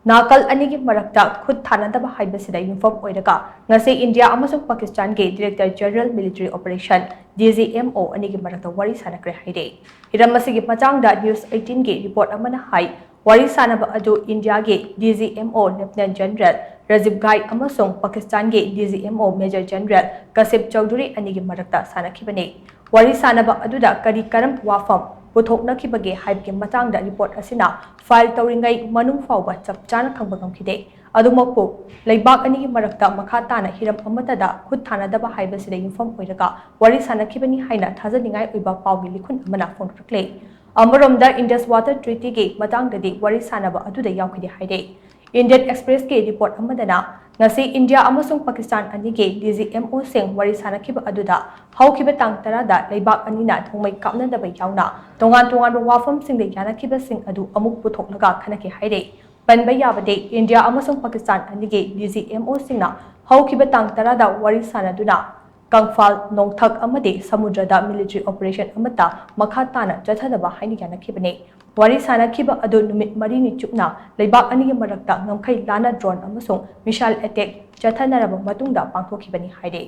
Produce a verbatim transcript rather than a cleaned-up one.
ꯅꯥꯀꯜ ꯑꯅꯤꯒꯤ ꯃꯔꯛꯇ ꯈꯨꯠ ꯊꯥꯅꯗꯕ ꯍꯥꯏꯕꯁꯤꯗ ꯌꯨꯝꯐꯝ ꯑꯣꯏꯔꯒ ꯉꯁꯤ ꯏꯟꯗꯤꯌꯥ ꯑꯃꯁꯨꯡ ꯄꯥꯀꯤꯁꯇꯥꯟꯒꯤ Director General Military Operation, D G M O, ꯑꯅꯤꯒꯤ ꯃꯔꯛꯇ ꯋꯥꯔꯤ ꯁꯥꯟꯅꯈ꯭ꯔꯦ ꯍꯥꯏꯔꯦ꯫ ꯍꯤꯔꯝ ꯑꯁꯤꯒꯤ ꯃꯇꯥꯡꯗ News eighteen ꯒꯤ report ꯑꯃꯅ ꯍꯥꯏ, ꯋꯥꯔꯤ ꯁꯥꯟꯅꯕ ꯑꯗꯨ ꯏꯟꯗꯤꯌꯥꯒꯤ D G M O Lieutenant General Rajiv ꯒꯥꯏ ꯑꯃꯁꯨꯡ ꯄꯥꯀꯤꯁꯇꯥꯟꯒꯤ D G M O Major General ꯀꯥꯁꯤꯞ Chaudhuri ꯑꯅꯤꯒꯤ ꯃꯔꯛꯇ ꯁꯥꯟꯅꯈꯤꯕꯅꯤ꯫ ꯋꯥꯔꯤ ꯁꯥꯟꯅꯕ ꯑꯗꯨꯗ ꯀꯔꯤ ꯀꯔꯝꯕ ꯋꯥꯐꯝ ꯄꯨꯊꯣꯛꯅꯈꯤꯕꯒꯦ ꯍꯥꯏꯕꯒꯤ ꯃꯇꯥꯡꯗ report ꯑꯁꯤꯅ file ꯇꯧꯔꯤꯉꯩ ꯃꯅꯨꯡ ꯐꯥꯎꯕ ꯆꯞ ꯆꯥꯅ ꯈꯪꯕ ꯉꯝꯈꯤꯗꯦ꯫ ꯑꯗꯨꯃꯛꯄꯨ, ꯂꯩꯕꯥꯛ ꯑꯅꯤꯒꯤ ꯃꯔꯛꯇ ꯃꯈꯥ ꯇꯥꯅ ꯍꯤꯔꯝ ꯑꯃꯠꯇꯗ ꯈꯨꯠ ꯊꯥꯅꯗꯕ ꯍꯥꯏꯕꯁꯤꯗ ꯌꯨꯝꯐꯝ ꯑꯣꯏꯔꯒ ꯋꯥꯔꯤ ꯁꯥꯟꯅꯈꯤꯕꯅꯤ ꯍꯥꯏꯅ ꯊꯥꯖꯅꯤꯡꯉꯥꯏ ꯑꯣꯏꯕ ꯄꯥꯎꯒꯤ ꯂꯤꯈꯨꯟ ꯑꯃꯅ ꯐꯣꯡꯗꯣꯔꯛꯂꯦ꯫ ꯑꯃꯔꯣꯝꯗ, Indus Water Treaty ꯒꯤ ꯃꯇꯥꯡꯗꯗꯤ ꯋꯥꯔꯤ ꯁꯥꯟꯅꯕ ꯑꯗꯨꯗ ꯌꯥꯎꯈꯤꯗꯦ ꯍꯥꯏꯔꯦ꯫ Indian Express ꯀꯤ report ꯑꯃꯗꯅ ꯉꯁꯤ ꯏꯟꯗꯤꯌꯥ ꯑꯃꯁꯨꯡ ꯄꯥꯀꯤꯁꯇꯥꯟ ꯑꯅꯤꯒꯤ D G M O ꯁꯤꯡ ꯋꯥꯔꯤ ꯁꯥꯟꯅꯈꯤꯕ ꯑꯗꯨꯗ ꯍꯧꯈꯤꯕ ꯇꯥꯡ ꯇꯔꯥꯗ ꯂꯩꯕꯥꯛ ꯑꯅꯤꯅ ꯅꯣꯡꯃꯩ ꯀꯥꯞꯅꯗꯕ ꯌꯥꯎꯅ ꯇꯣꯉꯥꯟ ꯇꯣꯉꯥꯟꯕ ꯋꯥꯐꯝꯁꯤꯡꯗ ꯌꯥꯅꯈꯤꯕꯁꯤꯡ ꯑꯗꯨ ꯑꯃꯨꯛ ꯄꯨꯊꯣꯛꯂꯒ ꯈꯟꯅꯈꯤ ꯍꯥꯏꯔꯦ꯫ ꯄꯟꯕ ꯌꯥꯕꯗꯤ, ꯏꯟꯗꯤꯌꯥ ꯑꯃꯁꯨꯡ ꯄꯥꯀꯤꯁꯇꯥꯟ ꯑꯅꯤꯒꯤ D G M O ꯁꯤꯡꯅ ꯍꯧꯈꯤꯕ ꯇꯥꯡ ꯇꯔꯥꯗ ꯋꯥꯔꯤ ꯁꯥꯟꯅꯗꯨꯅ ꯀꯪꯐꯥꯜ, ꯅꯣꯡꯊꯛ ꯑꯃꯗꯤ ꯁꯃꯨꯗ꯭ꯔꯗ military operation ꯑꯃꯠꯇ ꯃꯈꯥ ꯇꯥꯅ ꯆꯠꯊꯗꯕ ꯍꯥꯏꯅ ꯌꯥꯅꯈꯤꯕꯅꯤ꯫ ꯋꯥꯔꯤ ꯁꯥꯟꯅꯈꯤꯕ ꯑꯗꯨ ꯅꯨꯃꯤꯠ ꯃꯔꯤꯅꯤ ꯆꯨꯞꯅ ꯂꯩꯕꯥꯛ ꯑꯅꯤꯒꯤ ꯃꯔꯛꯇ ꯉꯝꯈꯩ ꯂꯥꯟꯅ drone ꯑꯃꯁꯨꯡ missile attack ꯆꯠꯊꯅꯔꯕ ꯃꯇꯨꯡꯗ ꯄꯥꯡꯊꯣꯛꯈꯤꯕꯅꯤ ꯍꯥꯏꯔꯤ꯫